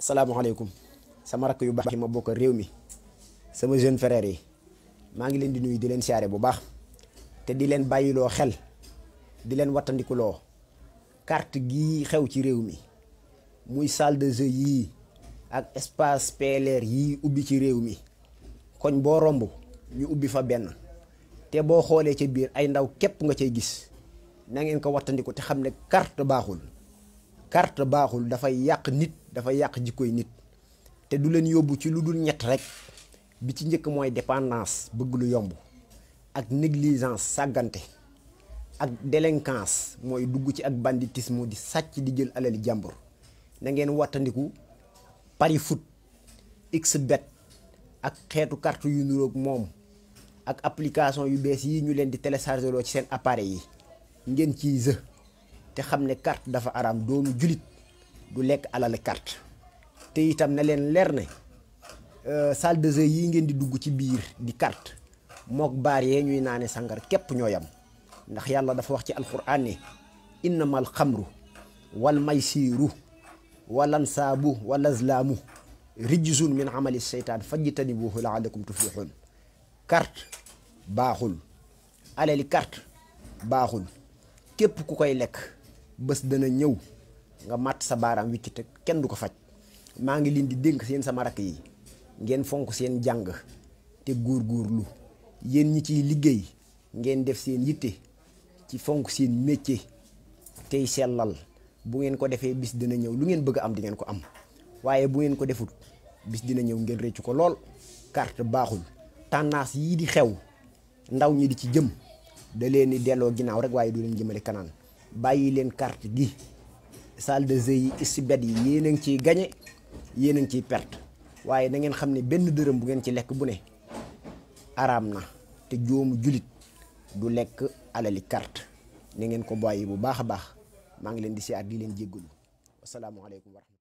asalaamaaleykum sama rakk yu baax yi ma bokk réew mi sama jeune frère yi maa ngi leen di nuyu di leen siyaare bu baax te di leen bàyyiloo xel di leen wattandikuloo carte gii xew ci réew mi muy salle de jeu yii ak espace PLR yii ubbi ci réew mi koñ boo romb ñu ubbi fa benn te boo xoolee ca biir ay ndaw képp nga cay gis na ngeen ko wattandiku te xam ne carte baaxul dafay yàq nit dafay yàq jikkoy nit te du leen yóbbu ci lu dul ñett rek bi ci njëkk mooy dépendance bëgg lu yomb ak négligence sàggante ak délinquance mooy dugg ci ak banditisme di sàcc di jël alali jàmbur na ngeen wattandiku pari foot xbet ak xeetu carte yu niroog moom ak application yu bees yi ñu leen di télécharger loo ci seen appareil yi ngeen ciy jeu te xam ne carte dafa araam doomu julit du lekk alal carte te itam na leen leer ne salle de jeu yi ngeen di dugg ci biir di carte mook baar yee ñuy naane sangar képp ñoo yam ndax yàlla dafa wax ci alquran ne innamal xamru wal maysiru wal ansaabu wal azlaamu rijsun min amali seytaan fajtanibuhu laallakum tuflihun carte baaxul alali carte baaxul képp ku koy lekk bés dana ñëw nga màtt sa baaraam wicc te kenn du ko faj maa ngi leen di dénk seen sama rakk yi ngeen fonk seen jàng te góorgóorlu yéen ñi ciy liggéey ngeen def seen yitte ci fonk seen métier tey sellal bu ngeen ko defee bis dina ñëw lu ngeen bëgg a am di ngeen ko am waaye bu ngeen ko defut bis dina ñëw ngeen réccu ko lool carte baaxul tendance yii di xew ndaw ñi di ci jëm da leen di delloo ginnaaw rek waaye du leen jëmale kanaan bàyyi leen carte gi salle de jeu yi xbet yi yéen a ngi ciy gañe yéen a ngi ciy perte waaye na ngeen xam ne benn dërëm bu ngeen ci lekk bu ne araam na te joomu julit du lekk alali carte na ngeen ko bàyyi bu baax a baax maa ngi leen di siyaar di leen jéggalu wasalaamualeykum wa rahmatulah